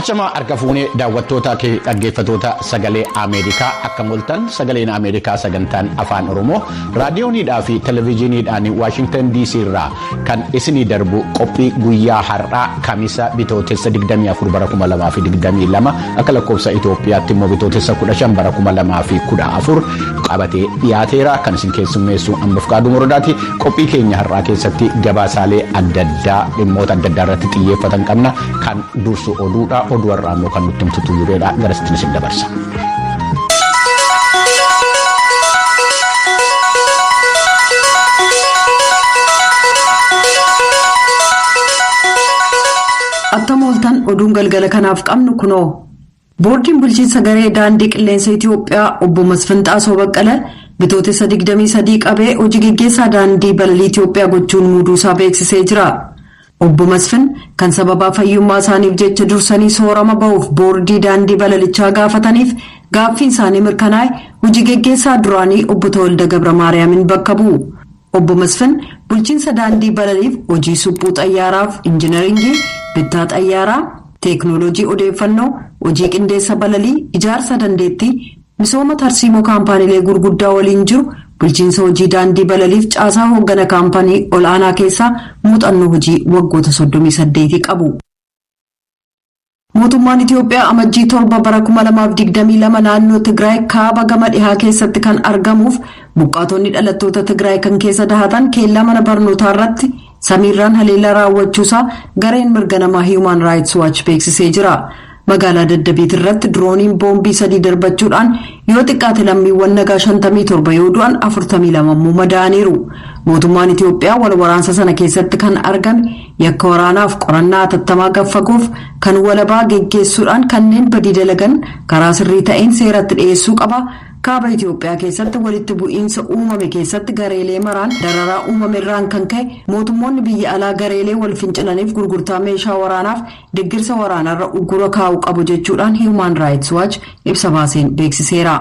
Ashamaa harka fuunee daawwattootaa fi dhaggeeffattoota Sagalee Ameerikaa, akkam ooltan? Sagaleen Ameerikaa sagantaan Afaan Oromoo raadiyooniidhaa fi televezyiiniidhaan Waashingtan DC irraa kan isinii darbu qophii guyyaa har'aa, Kamisa Bitootessa 24 bara 2022, akka lakkoofsa Itoophiyaatti immoo Bitootessa 15 bara 2014 qabatee dhiyaateera. Kan isin keessummeessu amma Fqaaduu Morodaati. Qophii keenya har'aa keessatti gabaasaalee adda addaa dhimmoota adda addaa irratti xiyyeeffatan qabna. Kan dursu oduudha. Oduu har'aa immoo kan nutti himtu Tuyyubeedha. Garasitti isin dabarsa. Attam ooltan? Oduun galgala kanaaf qabnu kunoo. Boordiin bulchiinsa garee daandii qilleensa Itiyoophiyaa obbo Masfin Xaasoo Baqqala Bitootessa 23 qabee hojii geggeessaa daandii balalii Itiyoophiyaa gochuun muuduusaa beeksisee jira. Obbo Masfin kan sababaa fayyummaa isaaniif jecha dursanii soorama bahuuf boordii daandii balalichaa gaafataniif gaaffiin isaanii mirkanaa'e hojii geggeessaa duraanii obbo Tawalda Gabra Maariyaamin bakka bu'u. Obbo Masfin bulchiinsa daandii balaliif hojii suphuu xayyaaraaf injiinaringii, bittaa xayyaaraa, teeknooloojii odeeffannoo, hojii qindeessa balalii, ijaarsa dandeettii, misooma tarsiimoo kaampaaniilee gurguddaa waliin jiru, bulchiinsa hojii daandii balaliif caasaa hooggana kaampanii ol'aanaa keessaa muuxannoo hojii waggoota 38 qabu. Mootummaan Itiyoophiyaa Amajjii 7 bara 2022 naannoo Tigraay kaaba gama dhihaa keessatti kan argamuuf buqqaatonni dhalattoota Tigraay kan keessa dahatan keellaa mana barnootaa irratti samiirraan haleellaa raawwachuusaa gareen mirga namaa Human Rights Watch beeksisee jira. Magaalaa Daddabiit irratti dirooniin boombii sadii darbachuudhaan yoo xiqqaate lammiiwwan nagaa 57 yoo du'an, 42 immoo madaa'aniiru. Mootummaan Itiyoophiyaa wal waraansa sana keessatti kan argame yakka waraanaaf qorannaa hatattamaa gaffagoof kan walabaa geggeessuudhaan kanneen badii dalagan karaa sirrii ta'een seeratti dhiyeessuu qaba. Kaaba Itiyoophiyaa keessatti walitti bu'iinsa uumame keessatti gareelee maraan dararaa uumame irraan kan ka'e mootummoonni biyya alaa gareelee wal fincilaniif gurgurtaa meeshaa waraanaaf deeggarsa waraanaarra uggura kaa'uu qabu jechuudhaan Human Rights Watch ibsa baaseen beeksiseera.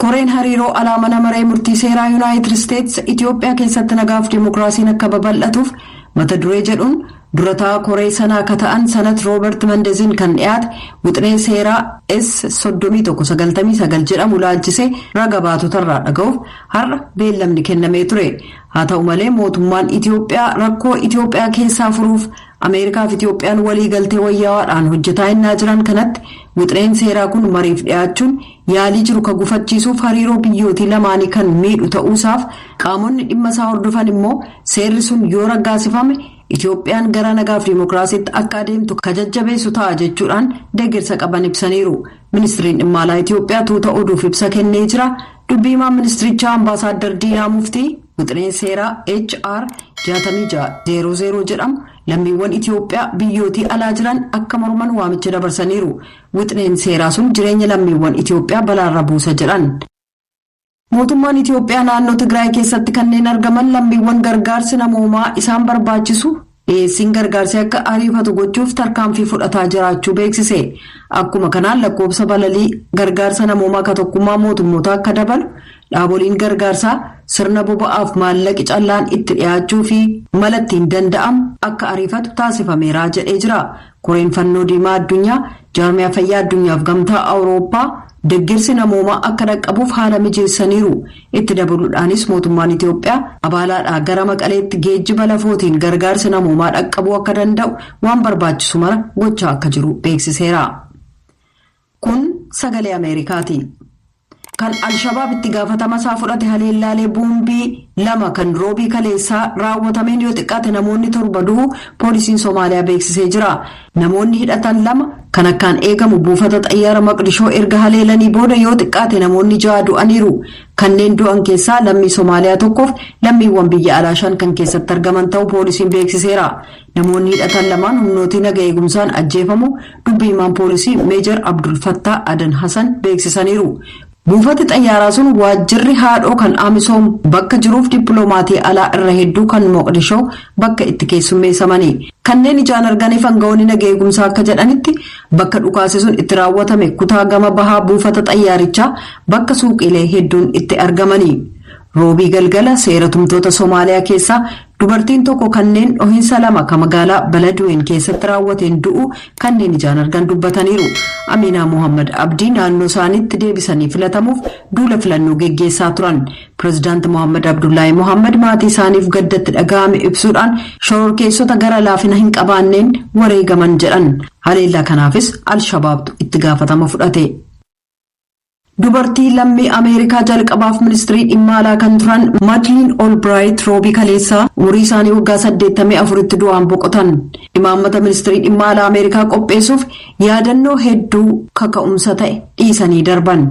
Koreen hariiroo alaa mana maree murtii seeraa Yuunaayitid Isteets Itiyoophiyaa keessatti nagaaf dimookiraasiin akka babal'atuuf mata duree jedhuun durataa koree sanaa akka ta'an Senator Roobert Mendeziin kan dhiyaate wixinee seeraa S 3199 jedhamu laalchisee raga baatotarraa dhaga'uuf har'a beellamni kennamee ture. Haa ta'u malee, mootummaan Itiyoophiyaa rakkoo Itiyoophiyaa keessaa furuuf Ameerikaa fi Itiyoophiyaan walii galtee wayyaawaadhaan hojjetaa innaa jiran kanatti wixineen seeraa kun mariif dhiyaachuun yaalii jiru ka gufachiisuuf hariiroo biyyootii lamaanii kan miidhu ta'uusaaf qaamonni dhimma isaa hordofan immoo seerri sun yoo raggaasifame Itiyoophiyaan gara nagaaf dimookiraasiitti akka adeemtu ka jajjabeessu ta'a jechuudhaan deeggarsa qaban ibsaniiru. Ministiriin dhimma alaa Itiyoophiyaa tuuta oduuf ibsa kennee jira. Dubbii himaan ministirichaa Ambaasaaddar Diinaa Muftii wixineen seeraa HR 6600 jedhamu lammiiwwan Itiyoophiyaa biyyootii alaa jiran akka morman waamicha dabarsaniiru. Wixineen seeraa sun jireenya lammiiwwan Itiyoophiyaa balaarra buusa jedhan. Mootummaan Itiyoophiyaa naannoo Tigraay keessatti kanneen argaman lammiiwwan gargaarsi namoomaa isaan barbaachisu dhiyeessiin gargaarsi akka ariifatu gochuuf tarkaanfii fudhataa jiraachuu beeksise. Akkuma kanaan lakkoofsa balalii gargaarsa namoomaa ka tokkummaa mootummootaa akka dabalu, dhaaboliin gargaarsaa sirna boba'aaf maallaqi callaan itti dhiyaachuu fi mala ittiin danda'amu akka ariifatu taasifameera jedhee jira. Koreen Fannoo Diimaa Addunyaa, Jaarmiyaa Fayyaa Addunyaaf Gamtaa Awurooppaa deeggarsi namoomaa akka dhaqqabuuf haala mijeessaniiru. Itti dabaluudhaanis mootummaan Itiyoophiyaa Abaalaadhaa gara Maqaleetti geejjiba lafootiin gargaarsi namoomaa dhaqqabuu akka danda'u waan barbaachisu mara gochaa akka jiru beeksiseera. Kun Sagalee Ameerikaati. Kan Alshabaab itti gaafatama isaa fudhate haleellaalee boombii lama kan Roobii kaleessaa raawwatameen yoo xiqqaate namoonni 7 du'uu poolisiin Somaaliyaa beeksisee jira. Namoonni hidhatan lama kan akkaan eegamu buufata xayyaara Maqdishoo erga haleelanii booda yoo xiqqaate namoonni 6 du'aniiru. Kanneen du'an keessaa lammii Somaaliyaa tokkoof lammiiwwan biyya alaa 5 kan keessatti argaman ta'uu poolisiin beeksiseera. Namoonni hidhatan lamaan humnootii naga eegumsaan ajjeefamu dubbii himaan poolisii Meejar Abdul Fattaa Adan Hasan beeksisaniiru. Buufati xayyaaraa sun waajjirri haadhoo kan Amisoom bakka jiruuf dippiloomatii alaa irra hedduu kan Moqdishoo bakka itti keessummeessamani. Kanneen ijaan arganiif aangawoonni naga eegumsaa akka jedhanitti, bakka dhukaasi sun itti raawwatame kutaa gama bahaa buufata xayyaarichaa bakka suuqiilee hedduun itti argamani. Roobii galgala seera tumtoota Somaaliyaa keessaa Dubartiin tokko kanneen dhohiinsa lama kan magaalaa Baladween keessatti raawwateen du'u kanneen ijaan argan dubbataniiru. Aminaa Mohammad Abdii naannoo isaaniitti deebisanii filatamuuf duula filannoo geggeessaa turan. Pireezidaanti Mohammad Abdullaahi Mohammad maatii isaaniif gaddatti dhaga'ame ibsuudhaan shororkeessota gara laafina hin qabaanneen wareegaman jedhan. Haleellaa kanaafis Al-Shabaabtu itti gaafatama fudhate. Dubartii lammii Ameerikaa jalqabaaf ministirii dhimma alaa kan turan Madeleine Albright roobii kaleessaa umurii isaanii waggaa 84tti du'aan boqotan. Imaammata ministirii dhimma alaa Ameerikaa qopheessuuf yaadannoo hedduu kaka'umsa ta'e dhiisanii darban.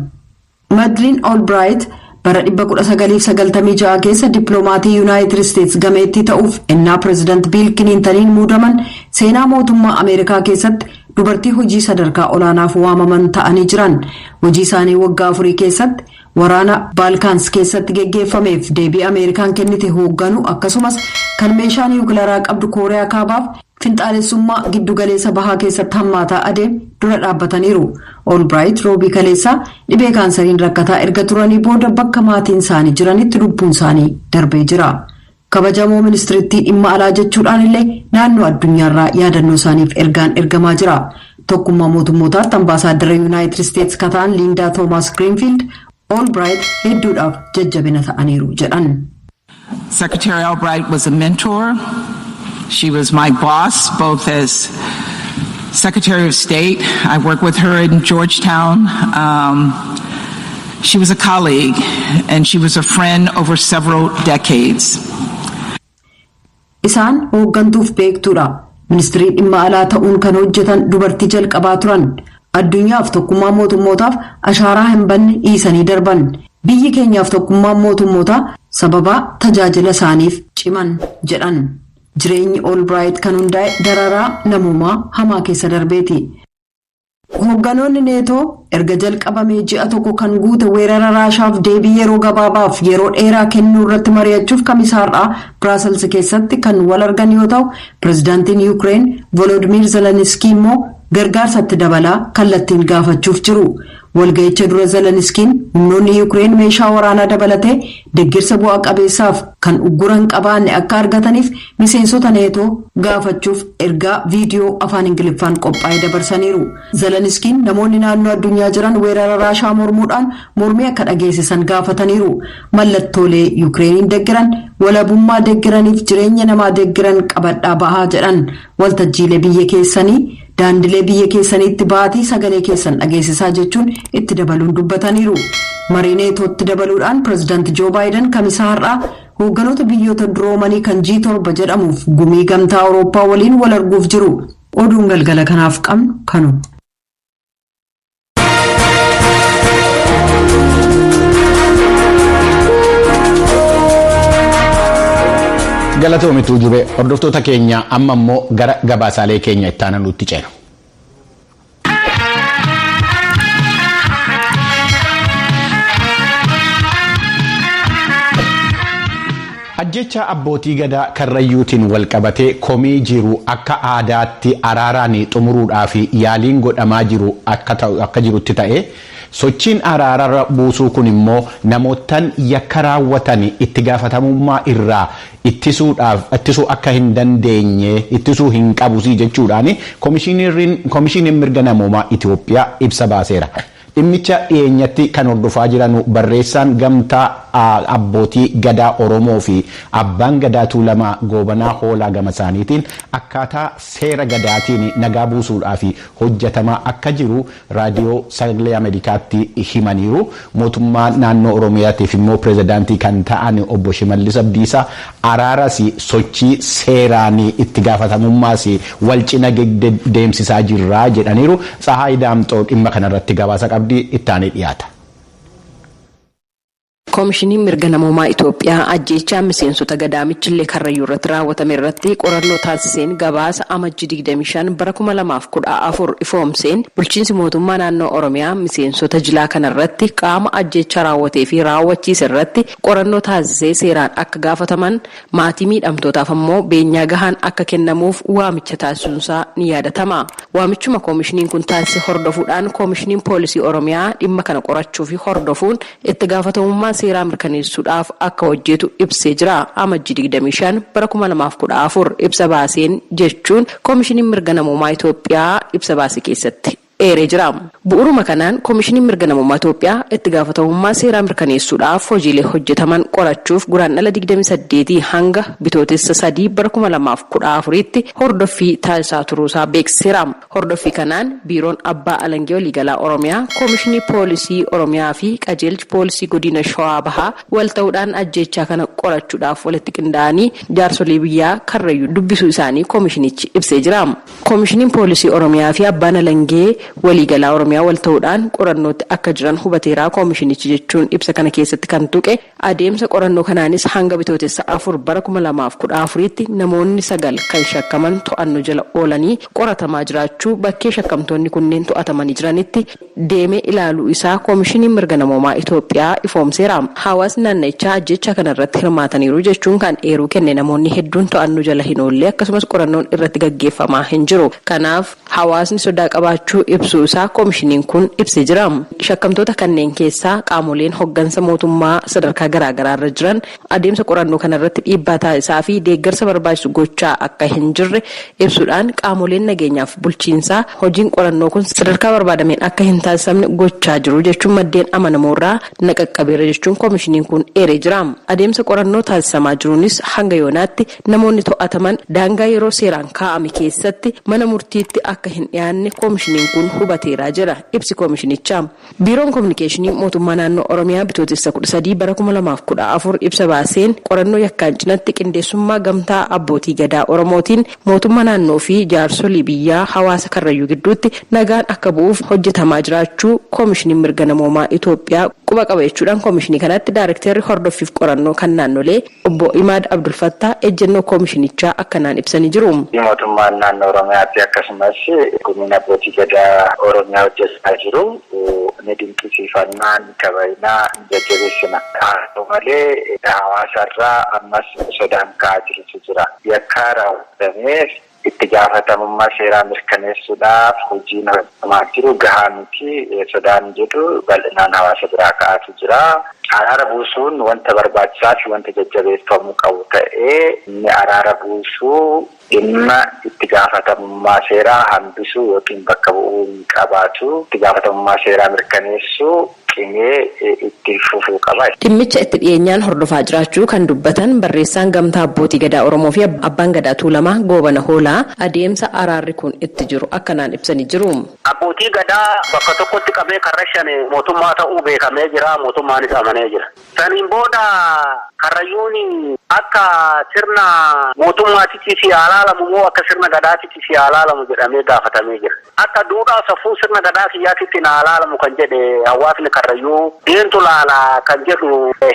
Madeleine Albright bara 1996 keessa dippiloomaatii Yuunaayitid Isteetsi gameettii ta'uuf ennaa pireezidaant Biil Kiliintaniin muudaman seenaa mootummaa Ameerikaa keessatti dubartii hojii sadarkaa olaanaaf waamaman ta'anii jiran. Hojii isaanii waggaa 4 keessatti waraana Baalkaans keessatti geggeeffameef deebii Ameerikaan kennite hoogganuu, akkasumas kan meeshaa niwukilaraa qabdu Kooriyaa Kaabaaf finxaalessummaa giddugaleessa bahaa keessatti hammaataa adeem dura dhaabbataniiru. Albright roobii kaleessaa dhibee kaansariin rakkataa erga turanii booda bakka maatiin isaanii jiranitti lubbuun isaanii darbee jira. Kabajamoo ministirittii dhimma alaa jechuudhaan illee naannoo addunyaarraa yaadannoo isaaniif ergaan ergamaa jira. Tokkummaa mootummootaatti ambaasaaddara Yuunaayitid Isteetsi kataan Liindaa Toomaas Giriinfiild Albright hedduudhaaf jajjabina ta'aniiru jedhan. Secretary Albright was a mentor. She was my boss, both as Secretary of State. I worked with her in Georgetown. She was a colleague and she was a friend over several decades. Isaan hooggantuuf beektuudha. Ministirii dhimma alaa ta'uun kan hojjetan dubartii jalqabaa turan. Addunyaaf tokkummaa mootummootaaf ashaaraa hin banne dhiisanii darban. Biyyi keenyaaf tokkummaan mootummootaa sababaa tajaajila isaaniif ciman jedhan. Jireenyi Albright kan hundaa'e dararaa namoomaa hamaa keessa darbeeti. Hoogganoonni Neetoo erga jalqabamee ji'a tokko kan guute weerara Raashaaf deebii yeroo gabaabaaf yeroo dheeraa kennuu irratti mari'achuuf kamisaarraa Biraasels keessatti kan wal argan yoo ta'u, pireezidaantiin Yuukireen Volodimiir Zeleniskii immoo gargaarsatti dabalaa kallattiin gaafachuuf jiru. Walga'icha dura Zeleniskiin humnoonni Yuukireen meeshaa waraanaa dabalatee deeggarsa bu'aa qabeessaaf kan uggura hin qabaanne akka argataniif miseensota Neetoo gaafachuuf ergaa viidiyoo afaan Ingiliffaan qophaa'ee dabarsaniiru. Zeleniskiin namoonni naannoo addunyaa jiran weerara Raashaa mormuudhaan mormii akka dhageessisan gaafataniiru. Mallattoolee Yuukireeniin deeggaran, walabummaa deeggaraniif jireenya namaa deeggaran qabadhaa bahaa jedhan. Waltajjiilee biyya keessanii, daandilee biyya keessaniitti baatii sagalee keessan dhageessisaa jechuun itti dabaluun dubbataniiru. Marii Neetootti dabaluudhaan pireezidaanti Joo Baayiden kamisaa har'aa hoogganoota biyyoota duroomanii kan G7 jedhamuuf gumii Gamtaa Awurooppaa waliin wal arguuf jiru. Oduun galgala kanaaf qabnu kanu. Galatoomituu jubee. Hordoftoota keenya, amma immoo gara gabaasaalee keenya itti aanan nutti ceena. Ajjecha abbootii gadaa Karrayyuutiin walqabatee komii jiru akka aadaatti araaraan xumuruudhaaf yaaliin godhamaa jiru akka jirutti ta'e, sochiin araara buusuu kun immoo namootaan yakka raawwatan itti gaafatamummaa irraa ittisuudhaaf ittisuu akka hin dandeenye, ittisuu hin qabusii jechuudhaan koomishiniin mirga namoomaa Itoophiyaa ibsa baaseera. Dhimmicha dhiyeenyatti kan hordofaa jiran barreessaan Gamtaa Abbootii Gadaa Oromoo fi Abbaan Gadaa Tuulamaa Goobanaa Hoolaa gama isaaniitiin akkaataa seera gadaatiin nagaa buusuudhaaf hojjetamaa akka jiru Raadiyoo Sagalee Ameerikaatti himaniiru. Mootummaa naannoo Oromiyaatiif immoo pirezidaantii kan ta'an obbo Shimallis Abdiisaa araaras sochii seeraan itti gaafatamummaas wal cina deemsisaa jirra jedhaniiru. Tsahaay Daamxoo dhimma kanarratti gabaasa qabdi, itti aanee dhiyaata. Koomishiniin mirga namoomaa Itoophiyaa ajjeechaa miseensota gadaa Michillee Karrayyuu irratti raawwatame irratti qorannoo taasiseen gabaasa Amajjii 25 bara 2014 ifoomseen, bulchiinsi mootummaa naannoo Oromiyaa miseensota jilaa kanarratti qaama ajjeechaa raawwatee fi raawwachiise irratti qorannoo taasisee seeraan akka gaafataman, maatii miidhamtootaaf ammoo beenyaa gahaan akka kennamuuf waamicha taasisuunsaa ni yaadatama. Waamichuma koomishiniin kun taasise hordofuudhaan Koomishiniin Poolisii Oromiyaa dhimma kana qorachuu fi hordofuun itti gaafatamummaa seeraa mirkaneessuudhaaf akka hojjetu ibsee jira. Amajjii 25 bara 2014 ibsa baaseen jechuun Koomishiniin Mirga Namoomaa Itoophiyaa ibsa baase keessatti eeree jira. Bu'uuruma kanaan Koomishiniin Mirga Namoomaa Itoophiyaa itti gaafatamummaa seeraa mirkaneessuudhaaf hojiilee hojjetaman qorachuuf Guraandhala 28 hanga Bitootessa 3 bara 2014tti hordoffii taasisaa turuusaa beeksiseera. Hordoffii kanaan Biiroon Abbaa Alangee Waliigalaa Oromiyaa, Koomishinii Poolisii Oromiyaa fi Qajeelchi Poolisii Godina Shawaa Bahaa wal ta'uudhaan ajjeechaa kana qorachuudhaaf walitti qindaa'anii jaarsolii biyyaa Karrayyuu dubbisuu isaanii koomishinichi ibsee jira. Koomishiniin Poolisii Oromiyaa fi Abbaan Alangee Waliigalaa Oromiyaa wal ta'uudhaan qorannootti akka jiran hubateera koomishinichi jechuun ibsa kana keessatti kan tuqe adeemsa qorannoo kanaanis hanga Bitootessa 4 bara 2014tti namoonni 9 kan shakkaman to'annoo jala oolanii qoratamaa jiraachuu bakkee shakkamtoonni kunneen to'atamanii jiranitti deemee ilaaluu isaa Koomishiniin Mirga Namoomaa Itoophiyaa ifoomseera. Hawaasni naannichaa ajjeechaa kanarratti hirmaataniiru jechuun kan eeruu kenne namoonni hedduun to'annoo jala hin oolle akkasumas qorannoon irratti gaggeeffamaa hin jiru. Kanaaf hawaasni sodaa qabaachuu ibsuu isaa koomishiniin kun ibsee jira. Shakkamtoota kanneen keessaa qaamoleen hoggansa mootummaa sadarkaa garaagaraa irra jiran adeemsa qorannoo kanarratti dhiibbaa taasisaa fi deeggarsa barbaachisu gochaa akka hin jirre ibsuudhaan qaamoleen nageenyaaf bulchiinsaa hojiin qorannoo kun sadarkaa barbaadameen akka hin taasisamne gochaa jiru jechuun maddeen amanamoorraa na qaqqabeera jechuun koomishiniin kun eeree jira. Adeemsa qorannoo taasisamaa jiruunis hanga yoonaatti namoonni to'ataman daangaa yeroo seeraan kaa'ame keessatti mana murtiitti akka hin dhiyaanne koomishiniin kun hubateera jedha ibsi koomishinichaa. Biiroon Kominikeeshinii Mootummaa Naannoo Oromiyaa Bitootessa 13 bara 2014 ibsa baaseen qorannoo yakkaan cinatti qindeessummaa Gamtaa Abbootii Gadaa Oromootiin mootummaa naannoo fi jaarsolii biyyaa hawaasa Karrayyuu gidduutti nagaan akka bu'uuf hojjetamaa jiraachuu Koomishiniin Mirga Namoomaa Itoophiyaa quba qaba jechuudhaan koomishinii kanatti daarekteerri hordoffiif qorannoo kan naannolee obbo Imaad Abdulfattaa ejjennoo koomishinichaa akkanaan ibsanii jiru. Mootummaan naannoo Oromiyaatti akkasumas gumiin abbootii gadaa Oromiyaa hojjechaa jiru ni dinqisiifannaa, ni kabajnaa, ni jajjabeessina. Haa ta'u malee hawaasarraa ammas sodaan ka'aa jirutu jira. Yakkaa raawwatameef itti gaafatamummaa seeraa mirkaneessuudhaaf hojiin hojjetamaa jiru gahaa miti sodaan jedhu bal'inaan hawaasa biraa ka'aatu jira. Araara buusuun wanta barbaachisaa fi wanta jajjabeeffamuu qabu ta'ee inni araara buusuu dhimma itti gaafatamummaa seeraa hambisuu yookiin bakka bu'uu hin qabaatu. Itti gaafatamummaa seeraa mirkaneessuu cimee itti fufuu qaba. Dhimmicha itti dhiyeenyaan hordofaa jiraachuu kan dubbatan barreessaan Gamtaa Abbootii Gadaa Oromoo fi Abbaan Gadaa Tuulamaa Goobana Hoolaa adeemsa araarri kun itti jiru akkanaan ibsanii jiru. Abbootii Gadaa bakka tokkotti qabee kan rashane mootummaa ta'uu beekamee jira, mootummaanis amanee jira. Saniin booda Karrayyuun akka sirna mootummaatitti si haa laalamu moo akka sirna Gadaatitti si haa laalamu jedhamee gaafatamee jira. Akka duudhaa safuu sirna Gadaa kiyyaatitti naa laalamu kan jedhe hawaasni Karrayyuu eentu laala kan jedhu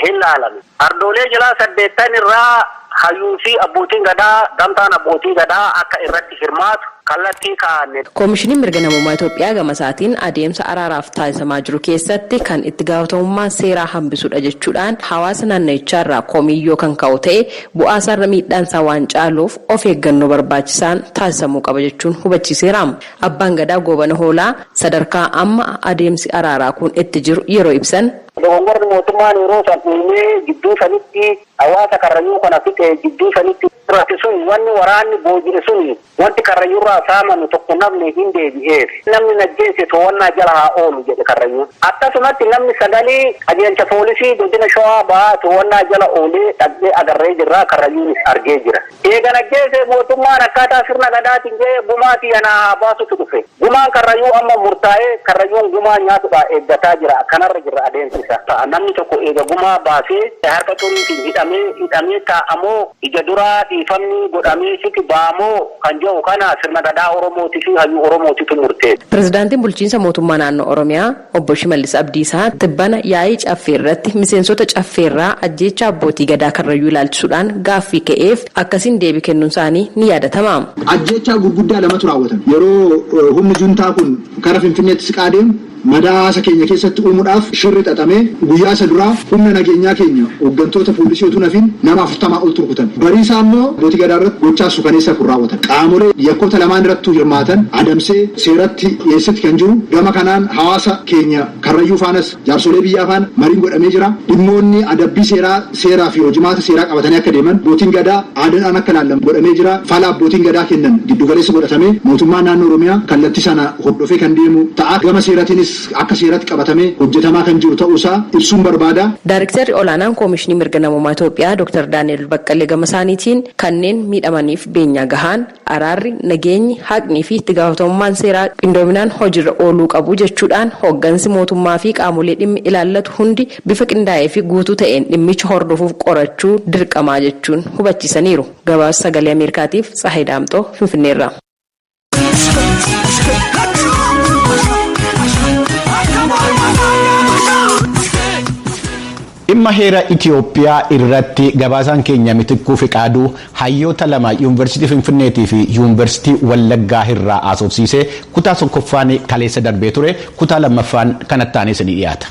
hin laalame. Ardoolee jilaa saddeettan irraa hayyuu fi abbootiin Gadaa gamtaan abbootii Gadaa akka irratti hirmaatu kallattii kaa'anne. Koomishiniin Mirga Namoomaa Itoophiyaa gama isaatiin adeemsa araaraaf taasisamaa jiru keessatti kan itti gaafatamummaa seeraa hambisudha jechuudhaan hawaasa naanna'ichaarraa komii yoo kan ka'u ta'e bu'aasaarra miidhaansaa waan caaluuf of eeggannoo barbaachisaan taasisamuu qaba jechuun hubachiiseera. Abbaan Gadaa Goobana Hoolaa sadarkaa amma adeemsi araaraa kun itti jiru yeroo ibsan, Dogongorri mootummaan yeroo san uumee jidduu sanitti hawaasa Karrayyuu kana fixe jidduu sanitti irratti sun wanni waraanni booji'e suni wanti Karrayyuurraa saamame tokko namni hin deebi'eef. Namni najjeese to'annaa jala haa oolu jedhe Karrayyuun. Akkasumatti namni sagalii qajeelcha poolisii godina Shawaa Bahaa to'annaa jala oolee dhaqnee agarree jirra Karrayyuunis argee jira. Eega najjeese mootummaan akkaataa sirna Gadaatiin ga'ee gumaa tiyya naa haa baasutu dhufe. Gumaan Karrayyuu amma murtaa'ee Karrayyuun gumaa nyaatudhaa eeggataa jira. Kanarra jirra adeemsi isaa. Namni tokko eega gumaa baasee harka xuriitiin hidhamee hidhamee taa'a moo ija duraa dhiifamni godhameefiti ba'a moo kan jedhu kana sirna Gadaa Oromooti fi hayyuu Oromootitu murteessa. Pirezidaantiin Bulchiinsa Mootummaa Naannoo Oromiyaa Obbo Shimallis Abdiisaa tibbana yaa'ii Caffee irratti miseensota Caffeerraa ajjeechaa abbootii Gadaa Karrayyuu ilaalchisuudhaan gaaffii ka'eef akkasiin deebii kennuunsaanii ni yaadatama. Ajjeechaa gurguddaa lamatu raawwatame. Yeroo humni juntaa kun kara Finfinneetti siqaa deemu Madaa hawaasa keenya keessatti uumuudhaaf shirri xaxamee guyyaa isa duraa humna nageenyaa keenya hooggantoota poolisii utuu nafin nama 40 ol turkutan. Bariisaa immoo abbootii gadaa irratti gochaa suukaneessaa kun raawwatan. Qaamolee yakkoota lamaan irrattuu hirmaatan adamsee seeratti dhiyeessatti kan jiru. Gama kanaan hawaasa keenya Karrayyuu faanas jaarsolee biyyaa faana mariin godhamee jira. Dhimmoonni adabbii seeraa seeraa fi hojimaata seeraa qabatanii akka deeman, abbootiin gadaa aadaadhaan akka laallamu godhamee jira. Fala abbootiin gadaa kennan giddugaleessa godhatamee mootummaan naannoo Oromiyaa kallattii sana hordofee kan deemu ta'a. Gama seeratiinis akka seeratti qabatamee hojjetamaa kan jiru ta'uusaa ibsuun barbaada. Daariktarri olaanaan Koomishinii Mirga Namoomaa Itoophiyaa Dr. Daani'el Baqqalee gama isaaniitiin kanneen miidhamaniif beenyaa gahaan, araarri, nageenyi, haqnii fi itti gaafatamummaan seeraa qindoominaan hojiirra ooluu qabu jechuudhaan hooggansi mootummaa fi qaamolee dhimmi ilaallatu hundi bifa qindaa'ee fi guutuu ta'een dhimmicha hordofuuf qorachuu dirqamaa jechuun hubachiisaniiru. Gabaasa Sagalee Ameerikaatiif Tsahayi Daamxoo Finfinneerraa. Dhimma heera Itiyoophiyaa irratti gabaasaan keenya Mitikkuu Fiqaaduu hayyoota lama Yuunivarsiitii Finfinneetii fi Yuunivarsiitii Wallaggaa irraa haasofsiisee kutaa tokkoffaan kaleessa darbee ture, kutaa lammaffaan kanatti aanee isinii dhiyaata.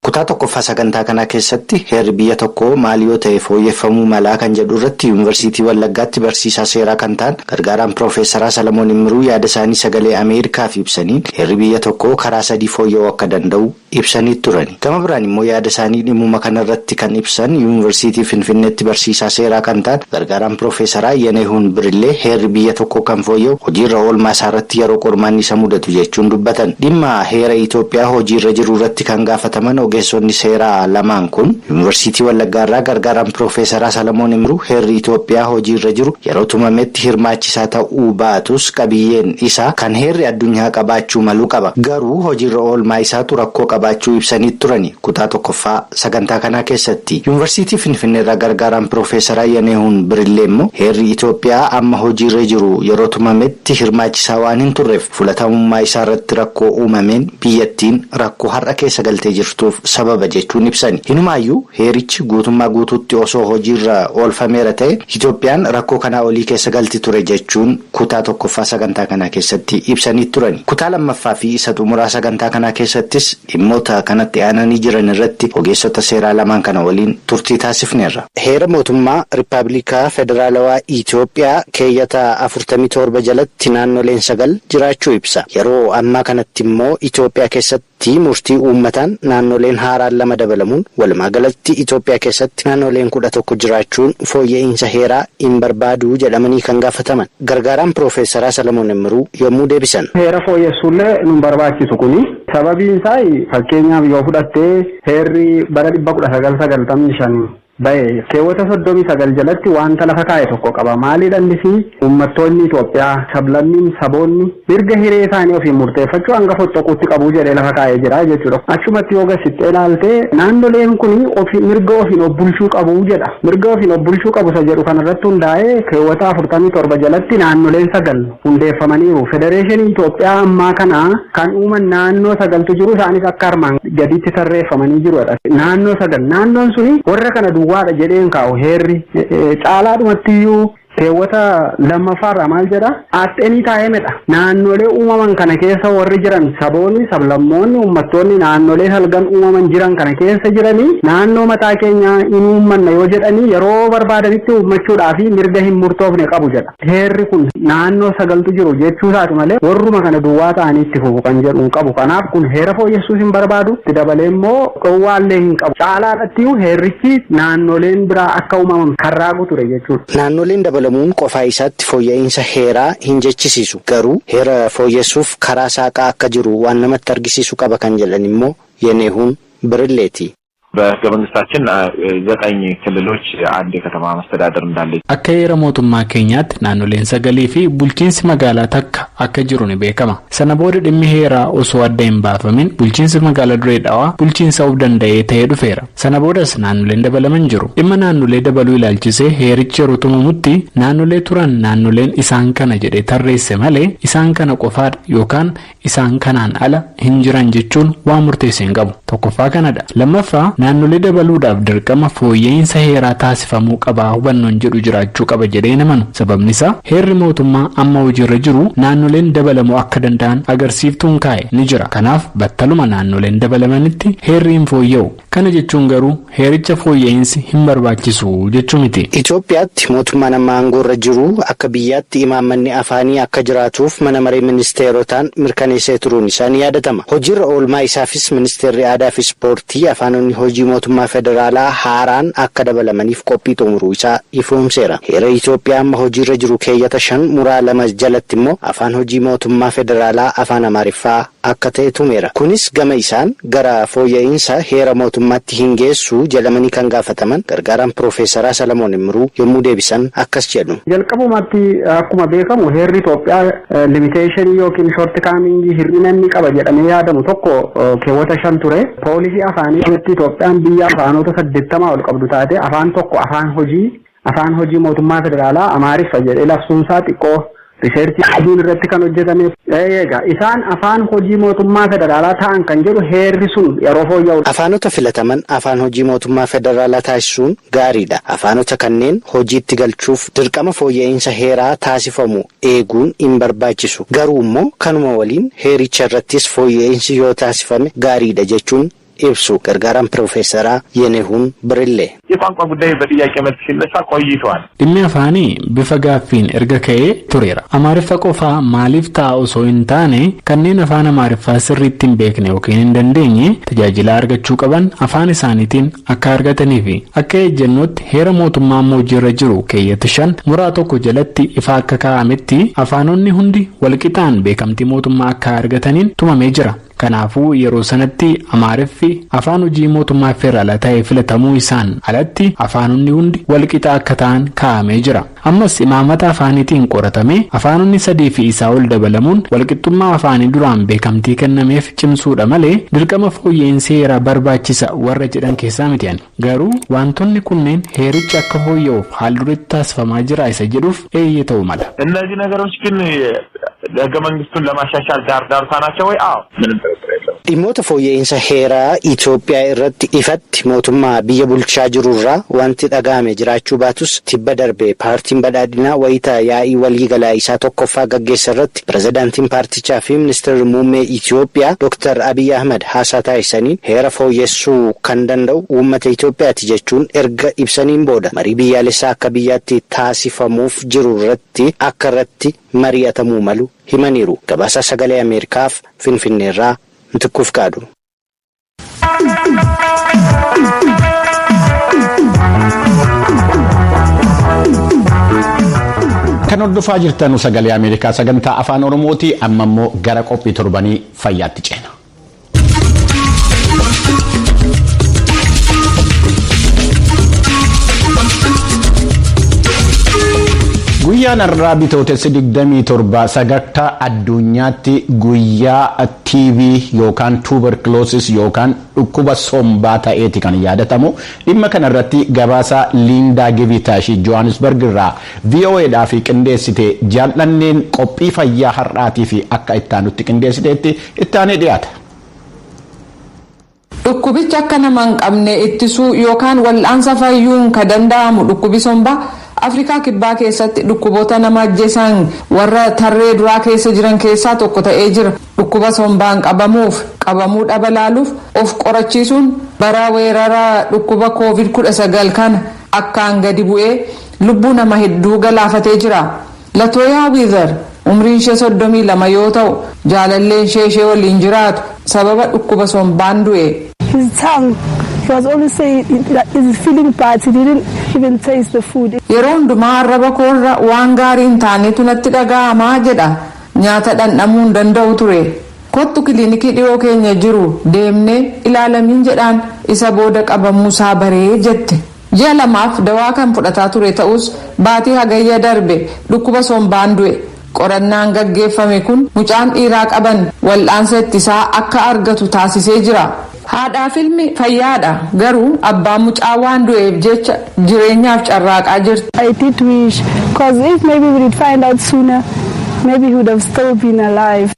Kutaa tokkoffaa sagantaa kanaa keessatti heerri biyya tokkoo maal yoo ta'e fooyyeffamuu malaa kan jedhu irratti Yuunivarsiitii Wallaggaatti barsiisaa seeraa kan ta'an gargaaraan Piroofeesaraa Salamoon Immiruu yaada isaanii Sagalee Ameerikaaf ibsaniin heerri biyya tokkoo karaa sadii fooyya'uu akka danda'u ibsanii turani. Gama biraan immoo yaada isaanii dhimmuma kana irratti kan ibsan Yuunivarsiitii Finfinneetti barsiisaa seeraa kan ta'an gargaaraan Piroofeesaraa Yenehuun Birillee heerri biyya tokkoo kan fooyya'u hojiirra oolmaa isaa irratti yeroo qormaanni isa mudatu jechuun dubbatan. Dhimma heera Itoophiyaa hojiirra jiru irratti kan gaafataman ogeessonni seeraa lamaan kun Yuunivarsiitii Wallaggaa irraa gargaaraan Piroofeesaraa Salamoon Imruu heerri Itoophiyaa hojiirra jiru yeroo tumametti hirmaachisaa ta'uu baatus qabiyyeen isaa kan heerri addunyaa qabaachuu malu qaba. Garuu hojiirra oolmaa isaatu rakkoo qabaachuu ibsanii turani. Kutaa tokkoffaa sagantaa kanaa keessatti Yuunivarsiitii Finfinnee irraa gargaaraan Piroofeesaraa Yaneehuun Birillee immoo heerri Itoophiyaa amma hojiirra jiru yeroo tumametti hirmaachisaa waan hin turreef fudhatamummaa isaa irratti rakkoo uumameen biyyattiin rakkoo har'a keessa galtee jirtuuf sababa jechuun ibsani. Hinumaayyuu heerichi guutummaa guutuutti osoo hojiirra oolfameera ta'e Itoophiyaan rakkoo kanaa olii keessa galti ture jechuun kutaa tokkoffaa sagantaa kanaa keessatti ibsanii turani. Kutaa lammaffaa fi isa xumuraa sagantaa kanaa keessattis dhimmoota kanatti aananii jiran irratti ogeessota seeraa lamaan kana waliin turtii taasifneerra. Heera mootummaa Rippaablikaa Federaalawaa Itoophiyaa keeyyata 47 jalatti naannoleen 9 jiraachuu ibsa. Yeroo ammaa kanatti immoo Itoophiyaa keessatti murtii uummataan naannoleen haaraan 2 dabalamuun walumaa galatti Itoophiyaa keessatti naannoleen 11 jiraachuun fooyya'iinsa heeraa hin barbaaduu jedhamanii kan gaafataman gargaaraan Piroofeesaraa Salamoon Immiruu yommuu deebisan. Heera fooyyessuullee nun barbaachisu kuni. Sababiin isaa fakkeenyaaf yoo fudhattee heerri bara 1995 ba'e keewwata 39 jalatti wanta lafa kaa'e tokko qaba. Maalidha innis? Uummattoonni Itoophiyaa, sablammiin, saboonni mirga hiree isaanii ofiin murteeffachuu hanga fottoquutti qabu jedhee lafa kaa'ee jira jechuudha. Achumatti yoo gasittee ilaalte naannoleen kun mirga ofiin of bulchuu qabu jedha. Mirga ofiin of bulchuu qabu isa jedhu kanarratti hundaa'ee keewwata 47 jalatti naannoleen 9 hundeeffamaniiru. Federeeshinii Itoophiyaa ammaa kana kan uuman naannoo 9tu jiru, isaanis akka armaan gaditti tarreeffamanii jirudha. Naannoo 9, naannoon suni warra kana duwwaadha jedheen kaa'u heerri. Caalaadhumatti iyyuu keewwata lammaffaarraa maal jedha? At any timedha. Naannolee uumaman kana keessa warri jiran saboonni, sablammoonni, uummattoonni naannolee salgan uumaman jiran kana keessa jiranii naannoo mataa keenyaa in uummanna yoo jedhanii yeroo barbaadanitti uummachuudhaa fi mirga hin murtoofne qabu jedha. Heerri kun naannoo 9tu jiru jechuu isaati malee warruma kana duwwaa ta'anii itti fufu kan jedhu hin qabu. Kanaaf kun heera fooyyessuus hin barbaadu. Itti dabalee immoo dhowwaallee hin qabu. Caalaadhatti heerrichi naannoleen biraa akka uumaman kan raagu ture jechuudha. Naannoleen dabalamuun qofaa isaatti fooyya'insa heeraa hin jechisiisu. Garuu heera fooyyessuuf karaa saaqaa akka jiru waan namatti argisiisu qaba kan jedhan immoo Yeneehuun Birilleeti. በህገ መንግስታችን 9 ክልሎች አንድ የከተማ መስተዳደር እንዳለ Akka heera mootummaa keenyaatti naannoleen sagalii fi bulchiinsi magaalaa takka akka jiru ni beekama. Sana booda dhimmi heeraa osoo adda hin baafamin bulchiinsi magaalaa Dirree Dhawaa bulchiinsa of danda'ee ta'ee dhufeera. Sana boodas naannoleen dabalaman jiru. Dhimma naannolee dabaluu ilaalchisee heerichi yeroo tumamutti naannolee turan naannoleen isaan kana jedhee tarreesse malee isaan kana qofaadha yookaan isaan kanaan ala hin jiran jechuun waan murteesse hin qabu. Tokkoffaa kanadha. Lammaffaa, Naannolee dabaluudhaaf dirqama fooyya'insa heeraa taasifamuu qabaa hubannoon jedhu jiraachuu qaba jedhee namanu. Sababni isaa, heerri mootummaa amma hojiirra jiru naannoleen dabalamuu akka danda'an agarsiiftuun kaa'e ni jira. Kanaaf battaluma naannoleen dabalamanitti heerri hin fooyya'u. Kana jechuun garuu heericha fooyya'insi hin barbaachisu jechuu miti. Itoophiyaatti mootummaan amma aangoorra jiru akka biyyaatti imaammanni afaanii akka jiraatuuf mana maree ministeerotaan mirkaneessee turuun isaa ni yaadatama. Hojiirra oolmaa isaafis Ministeerri Aadaa fi Ispoortii afaanonni hojii mootummaa federaalaa haaraan akka dabalamaniif qophii xumuruu isaa ifoomseera. Heera Itoophiyaa amma hojiirra jiru keeyyata 5 muraa 2 jalatti immoo afaan hojii mootummaa federaalaa Afaan Amaariffaa akka ta'e tumeera. Kunis gama isaan gara fooyya'iinsa heera mootummaatti hin geessu jedhamanii kan gaafataman gargaaraan Piroofeesaraa Salamoon Immiruu yommuu deebisan akkas jedhu. Jalqabumatti, akkuma beekamu, heerri Itoophiyaa limitation yookiin shortcoming, hir'ina inni qaba jedhamee yaadamu tokko keewwata 5 ture. Poolisii afaanii irratti Itoophiyaan biyya afaanota 80 ol qabdu taate, afaan tokko afaan hojii mootummaa federaalaa Amaariffa jedhee labsuunsaa xiqqoo research aduun irratti kan hojjetame. Egaa isaan afaan hojii mootummaa federaalaa ta'an kan jedhu heerri sun yeroo fooyya'u. Afaanota filataman afaan hojii mootummaa federaalaa taasisuun gaariidha. Afaanota kanneen hojiitti galchuuf dirqama fooyya'insa heeraa taasifamu eeguun hin barbaachisu. Garuu immoo kanuma waliin heericha irrattis fooyya'insi yoo taasifame gaariidha jechuun ibsu gargaaraan Piroofeesaraa Yenehuun Birillee. የቋንቋ ጉዳይ በጥያቄ መልክ ሲነሳ ቆይተዋል። Dhimmi afaanii bifa gaaffiin erga ka'ee tureera. Amaariffa qofaa maaliif ta'a osoo hin taane, kanneen afaan Amaariffaa sirriitti hin beekne yookiin hin dandeenye tajaajila argachuu qaban afaan isaaniitiin akka argatanii fi akka ejjennootti heera mootummaa amma hojiirra jiru keeyyata 5 muraa 1 jalatti ifa akka kaa'ametti afaanonni hundi walqixaan beekamtii mootummaa akka argataniin tumamee jira. Kanaafuu yeroo sanatti Amaariffi afaan hojii mootummaa federaalaa ta'ee filatamuu isaan alatti afaanonni hundi walqixa akka ta'an kaa'amee jira. Ammas imaamata afaaniitiin qoratamee afaanonni sadii fi isaa ol dabalamuun walqixxummaa afaanii duraan beekamtii kennameef cimsuudha malee dirqama fooyya'insi heeraa barbaachisa warra jedhan keessaa miti ani. Garuu wantoonni kunneen heerichi akka fooyya'uuf haal duretti taasifamaa jira isa jedhuuf eeyyee ta'uu mala. እነዚህ ነገሮች ግን ህገ መንግስቱን ለማሻሻል ዳር ዳርታ ናቸው ወይ? አዎ፣ ምንም ጥርጥር የለውም። Dhimmoota fooyya'insa heeraa Itoophiyaa irratti ifatti mootummaa biyya bulchaa jirurraa wanti dhaga'ame jiraachuu baatus, tibba darbe paartiin badhaadhinaa wayita yaa'ii waliigalaa isaa tokkoffaa gaggeessa irratti pirezidaantiin paartichaa fi ministeerri muummee Itoophiyaa Dr. Abiy Ahmed haasaa taasisaniin heera fooyyessuu kan danda'u uummata Itoophiyaati jechuun erga ibsaniin booda marii biyyaalessaa akka biyyaatti taasifamuuf jiru irratti akka irratti mari'atamuu malu himaniiru. Gabaasa Sagalee Ameerikaaf Finfinneerraa Mitikkuu Qaadu. Kan hordofaa jirtan Sagalee Ameerikaa sagantaa Afaan Oromooti. Amma immoo gara qophii torbanii fayyaatti ceena. Guyyaan har'aa Bitootessi 27 sadarkaa addunyaatti guyyaa TB yookaan tuberculosis yookaan dhukkuba sombaa ta'eeti kan yaadatamu. Dhimma kanarratti gabaasa Liindaa Givitaashii Johannesburg irraa VOAdhaaf qindeessite Jaallanneen qophii fayyaa har'aatii fi akka ittaanutti qindeessiteetti ittaanee dhiyaata. Dhukkubicha akka nama hin qabne ittisuu yookaan wal'aansa fayyuun ka danda'amu dhukkubi sombaa Afrikaa Kibbaa keessatti dhukkuboota nama ajjeesan warra tarree duraa keessa jiran keessaa tokko ta'ee jira. Dhukkuba sombaan qabamuuf qabamuu dhaba laaluuf of qorachiisuun bara weerara dhukkuba COVID 19 kana akkaan gadi bu'ee lubbuu nama hedduu galaafatee jira. Latooyaa Wiizar umriin ishee 32 yoo ta'u, jaalalleen ishee ishee waliin jiraatu sababa dhukkuba sombaan du'e. His tongue, he was always saying that he's feeling bad. He didn't even taste the food. "Yeroo hundumaa arraba koorra waan gaarii hin taanetu natti dhaga'amaa" jedha. "Nyaata dhandhamuu hin danda'u ture. Kottu kiliinikii dhiyoo keenya jiru deemnee ilaalamiin" jedhaan. "Isa booda qabamuusaa baree" jette. Ji'a 2f dawaa kan fudhataa ture ta'us, baatii Hagayya darbe dhukkuba sombaan du'e. Qorannaan gaggeeffame kun mucaan dhiiraa qaban wal'aansa ittisaa akka argatu taasisee jira. Haadhaaf ilmi fayyaadha, garuu abbaan mucaa waan du'eef jecha jireenyaaf carraaqaa jirti. I did wish, because if maybe we did find out sooner, maybe he would have still been alive.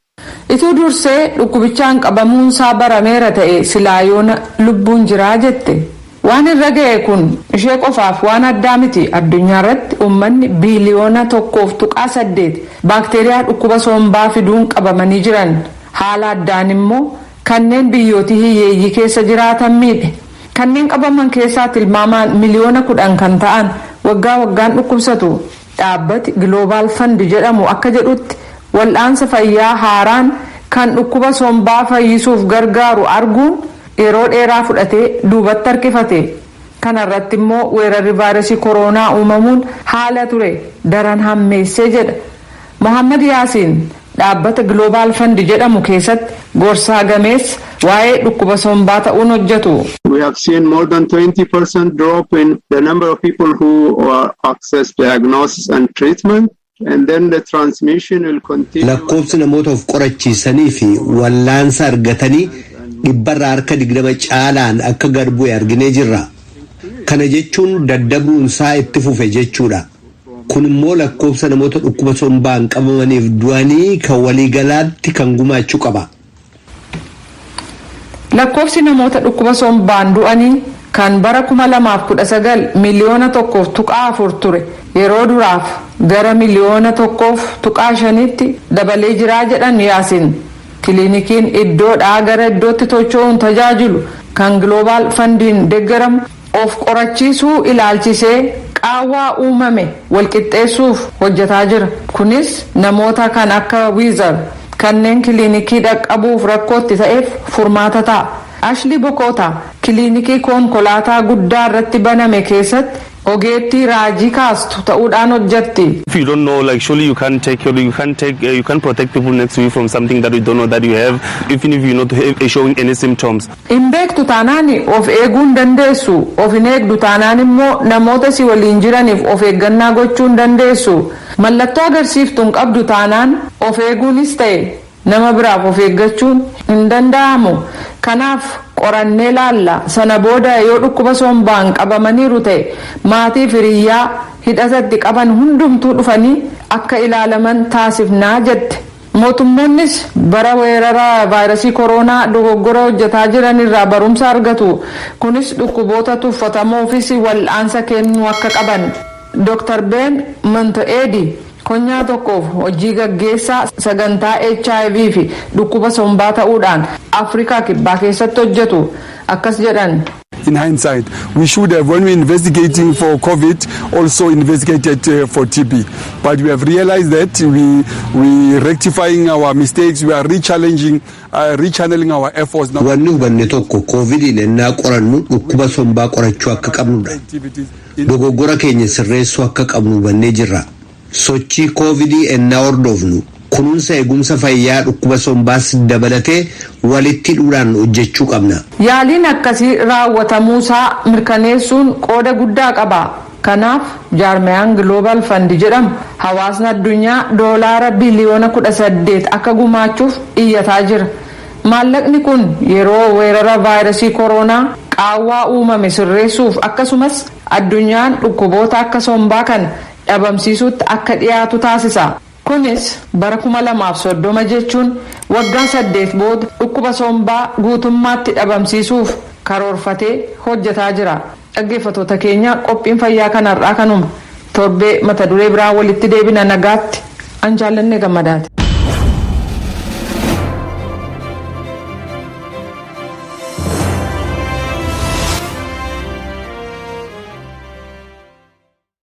Ituu dursee dhukkubichaan qabamuunsaa barameera ta'e silaa yoona lubbuun jiraa jette. Waan irra ga'e kun ishee qofaaf waan addaa miti. Addunyaa irratti uummanni 1.8 biliyoona baakteeriyaa dhukkuba sombaa fiduun qabamanii jiran. Haala addaan immoo kanneen biyyootii hiyyeeyyii keessa jiraatan miidhe. Kanneen qabaman keessaa tilmaamaan 10 miliyoona kan ta'an waggaa waggaan dhukkubsatu. Dhaabbati Global Fund jedhamu akka jedhutti, wal'aansa fayyaa haaraan kan dhukkuba sombaa fayyisuuf gargaaru arguun yeroo dheeraa fudhatee duubatti harkifate. Kana irratti immoo weerarri vaayirasii kooroonaa uumamuun haala ture daran hammeessee jedha. Mohammad Yaasiin dhaabbata Global Fund jedhamu keessatti gorsaa gameessa waa'ee dhukkuba sombaa ta'uun hojjetu. We have seen more than 20% drop in the number of people who are access diagnosis and treatment. And then the transmission will continue. Lakkoofsi namoota of qorachiisanii fi wallaansa argatanii 20% caalaan akka gad bu'e arginee jirra. Kana jechuun daddabruun isaa itti fufe jechuudha. Kun immoo lakkoofsa namoota dhukkuba sombaan qabamaniif du'anii kan waliigalaatti kan gumaachuu qaba. Lakkoofsi namoota dhukkuba sombaan du'anii kan bara 2019 1.4 miliyoona ture yeroo duraaf gara 1.5 miliyoonitti dabalee jiraa jedhan Yaasin. Kiliinikiin iddoodhaa gara iddootti tocho'uun tajaajilu kan Global Fundiin deeggaramu of qorachiisuu ilaalchisee qaawwaa uumame walqixxeessuuf hojjetaa jira. Kunis namoota kan akka Wiizar kanneen kiliinikii dhaqqabuuf rakkootti ta'eef furmaata ta'a. Ashli Bokoota kiliinikii konkolaataa guddaa irratti baname keessatti ogeettii raajii kaastu ta'uudhaan hojjetti. If you don't know, like, surely you can't protect people next to you from something that you don't know that you have, even if you're not showing any symptoms. Hin beektu taanaan of eeguu hin dandeessu. Of hin eegdu taanaan immoo namoota si waliin jiraniif of eeggannaa gochuu hin dandeessu. Mallattoo agarsiiftuu hin qabdu taanaan of eeguunis ta'e nama biraaf of eeggachuun hin danda'amu. Kanaaf qorannee laalla. Sana booda yoo dhukkuba sombaan qabamaniiru ta'e, maatii hiriyyaa hidhatatti qaban hundumtuu dhufanii akka ilaalaman taasifnaa jette. Mootummoonnis bara weerara vaayirasii kooroonaa dogoggora hojjetaa jiran irraa barumsa argatu. Kunis dhukkuboota tuffatamoofis wal'aansa kennuu akka qaban. Dr. Ben Monto'eedi konyaa tokkoof hojii gaggeessaa sagantaa HIV fi dhukkuba sombaa ta'uudhaan Afrikaa Kibbaa keessatti hojjetu. Akkas jedhan. In hindsight, we should have, when we're investigating for COVID, also investigated for TB. But we have realized that we rectifying our mistakes, we are rechanneling our efforts now. Wanni hubanne tokko, koovidiin ennaa qorannu dhukkuba sombaa qorachuu akka qabnudha. Dogoggora keenya sirreessuu akka qabnu hubannee jirra. Sochii koovidii ennaa hordofnu kunuunsa eegumsa fayyaa dhukkuba sombaas dabalatee walitti hidhuudhaan hojjechuu qabna. Yaaliin akkasii raawwatamuusaa mirkaneessuun qooda guddaa qaba. Kanaaf jaarmayaan Global Fund jedhamu hawaasni addunyaa doolaara 18 biliyoona akka gumaachuuf iyyataa jira. Maallaqni kun yeroo weerara vaayirasii kooroonaa qaawwaa uumame sirreessuuf, akkasumas addunyaan dhukkuboota akka sombaa kana dhabamsiisuutti akka dhiyaatu taasisa. Kunis bara 2030 jechuun waggaa 8 booda dhukkuba sombaa guutummaatti dhabamsiisuuf karoorfatee hojjetaa jira. Dhaggeeffattoota keenya, qophiin fayyaa kanarraa kanuma. Torbee mata duree biraa walitti deebina. Nagaatti, an Jaallanne Gammadaati.